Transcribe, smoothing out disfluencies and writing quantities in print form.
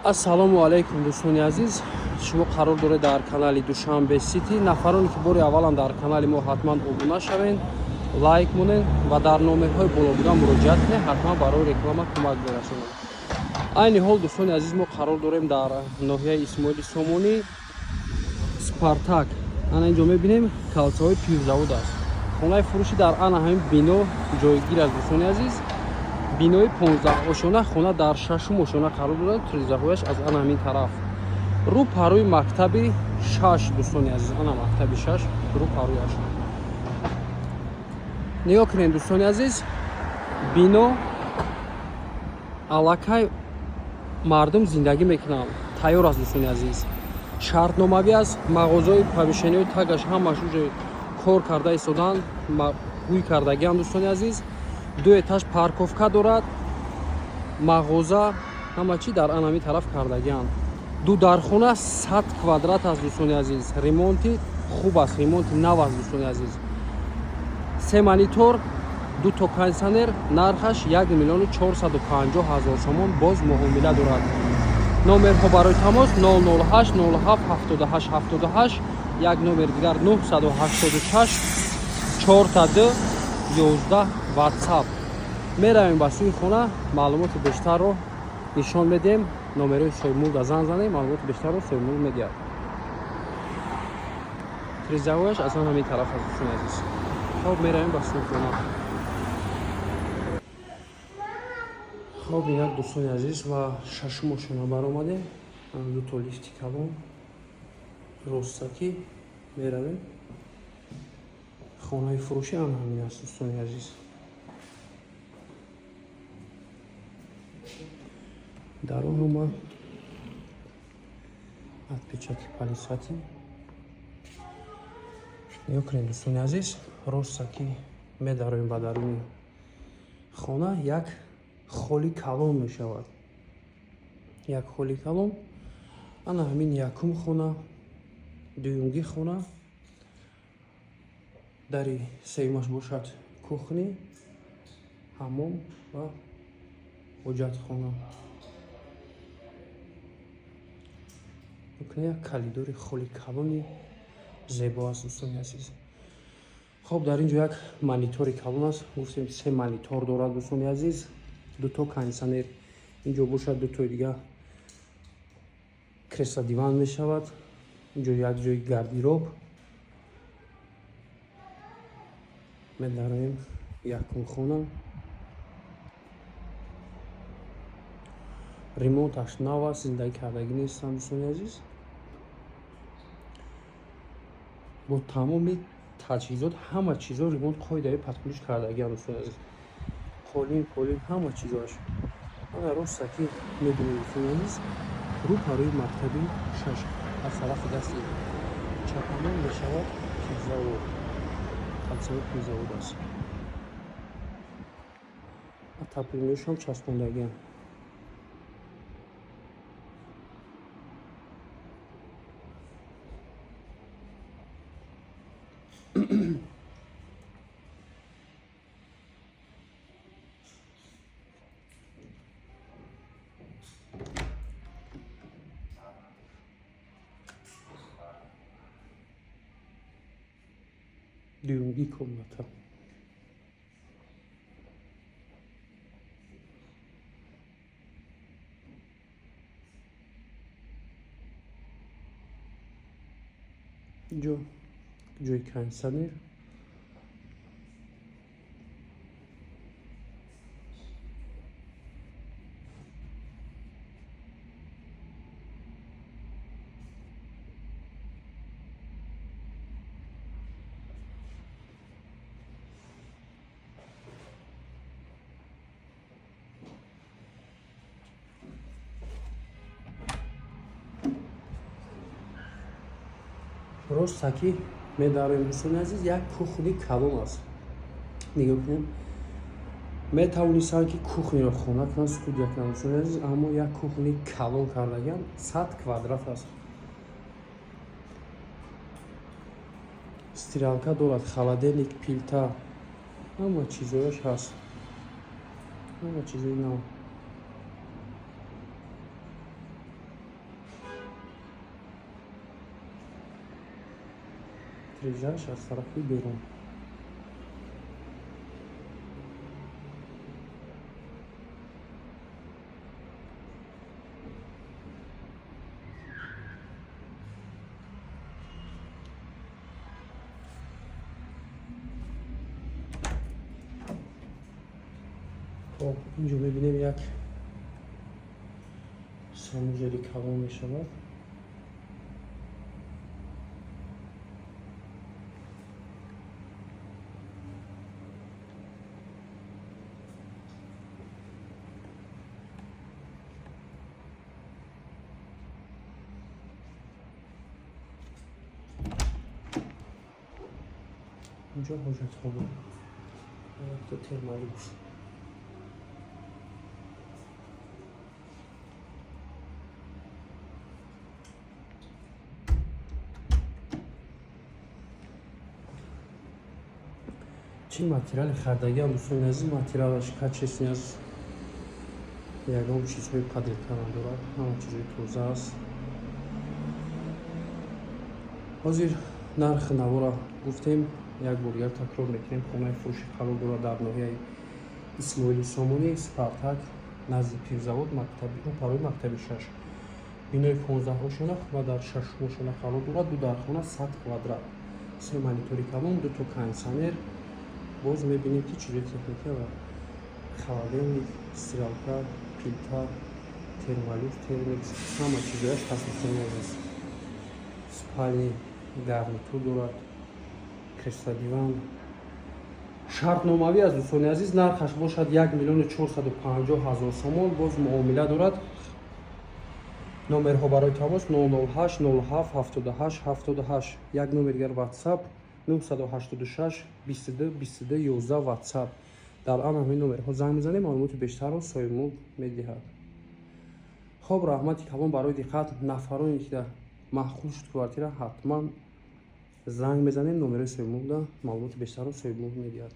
Ассалому алайкум, дӯстони азиз. Шумо қарор доред дар канали Душанбе Сити. Нафароне, ки бори аввалан дар канали мо, ҳатман обуна шавед, лайк монед ва дар номерҳои боло буда муроҷиат кунед, ҳатман барои реклама кӯмак мерасонад. Айни ҳол, дӯстони азиз, мо қарор дорем дар ноҳияи Исмоили Сомонӣ, Спартак. Ана инҷо мебинем, кольцо ҳои пивзавод аст. Хонаи фурӯшӣ дар ана ҳамин бино ҷойгир аст, дӯстони азиз. Бинои 15 ошёна, хона дар шашум ошёна қарор дорад. Тирезаҳояш аз ана ҳамин тараф, рӯ парӯи мактаби шаш. Дӯстони азиз, ана мактаби шаш рӯ парӯяш. Нигоҳ кунед, дӯстони азиз, бино аллакай мардум зиндагӣ мекунанд, тайёр аст, дӯстони азиз, шартномавӣ аст. Мағозаҳои помещения ҳои тагаш ҳамаш уже кор карда истоданд, гӯй кардагиам. Дӯстони азиз, ду этаж, парковка дорад, мағоза, ҳама чӣ дар анами тараф кардагианд. Ду дархона, 100 квадрат аст, дӯстони азиз. Ремонти хуб аст, ремонти нав аст, дӯстони азиз. Се монитор, дуто кондитсионер. Нархаш 1 450 000 сомон, боз муомила дорад. Номерҳо барои тамос: 008 07 78 78, як номер дигар 986 42 11, WhatsApp. Меравем ба сӯи хона, маълумоти бештарро нишон медиҳем. Номерҳои соҳибмулка занг занем, маълумоти бештарро соҳибмулк медиҳад. Тирезаҳояш аз он ҳамин тараф аст, дӯстони азиз. Хоб, меравем ба сӯи хона. Хоб, инак, дӯстони азиз, ва шашум ошёна баромадем. Дуто лифти калон, ростакӣ меравем. Хонаи фурӯшӣ ам ҳамин аст, дӯстони азиз. Дар он ҳама отпечатки пальцы. Нигоҳ кунед, дӯстони азиз, ростакӣ медароем ба даруни хона. Як холи калон мешавад, як холи калон. Ана ҳамин якум хона, дуюмги хона, дари сеюмаш бошад кухня, ҳаммом ва ҳоҷатхона. Як коридори холи калони зебо аст, дӯстони азиз. Хоб, дар ин ҷо як монитори калон аст. Гуфтем, се монитор дорад, дӯстони азиз, дуто кондитсионер. Инҷо бошад дутои дига кресло, диван мешавад. Инҷо як ҷои гардероб. Медароем якум хона. Ремонташ нав аст, зиндагӣ кардагӣ нестам, дӯстони азиз. Бо тамоми таҷҳизот, ҳама чизо ремонт қоидаи под ключ кардагиам, дӯстони азиз. Қолин, полин, ҳама чизоаш. Ана ростакӣ мебинем, дӯстони азиз, рӯ парои мактаби шаш, аз тарафи дасти чапамон мешавад пивзавод, кольцо и пивзавод аст. Отопление шам часпондагиам. Дуюмги комната. Инҷо ҷои кондитсионер. Ростакӣ медароем, дӯстони азиз, як кухни калон аст. Нигоҳ кунем, метавонистанд, ки кухни ро хона кунанд, студия кунанд, дӯстони азиз, аммо як кухни калон кардагиам, 100 квадрат аст. Стиралка дорад, холодильник, плита, ҳама чизояш ҳаст, ҳама чизои нав. Трезаш аз тарафи берун. Хоб, инҷо мебинем, як санузели калон мешавад. Инҷо ҳоҷатхона, якто термолюкс. Чӣ материали хардагиам, дӯстони азиз, материалаш качественный аст, ягон чизҳои подделка надорад, ҳама чизҳои тоза аст. Ҳозир нархи навора гуфтем, як бор дигар такрор мекунем. Хонаи фурӯшӣ қарор дорад дар ноҳияи Исмоили Сомонӣ, Спартак, назди пивзавод, рӯпарои мактаби шаш, бинои 15-ошёна ва дар шашумошона қарор дорад. Ду дархона, 100 квадрат, се монитори калон, дуто кондитсионер. Боз мебинем, ки чизои техника ва холодильник, стиралка, плита, термолюкс, термикс, ҳама чизояш ҳаст, дӯстони азиз. Спальный гарнитур дорад, кресло, диван. Шартномавӣ аст, дӯстони азиз. Нархаш бошад 1 450 000 сомон, боз муомила дорад. Номерҳо барои тамос: 008 07 78 78, як номер дигар WhatsApp: 986 22 22 11 WhatsApp. Дар ана ҳамин номерҳо занг мезанем, маълумоти бештарро соҳибмулк медиҳад. Хоб, раҳмати калон барои диққат. Нафароне ки маъқул шуд квартира, ҳатман занг мезанем номерои соҳибмулкда, маълумоти бештарро соҳибмулк медиҳад.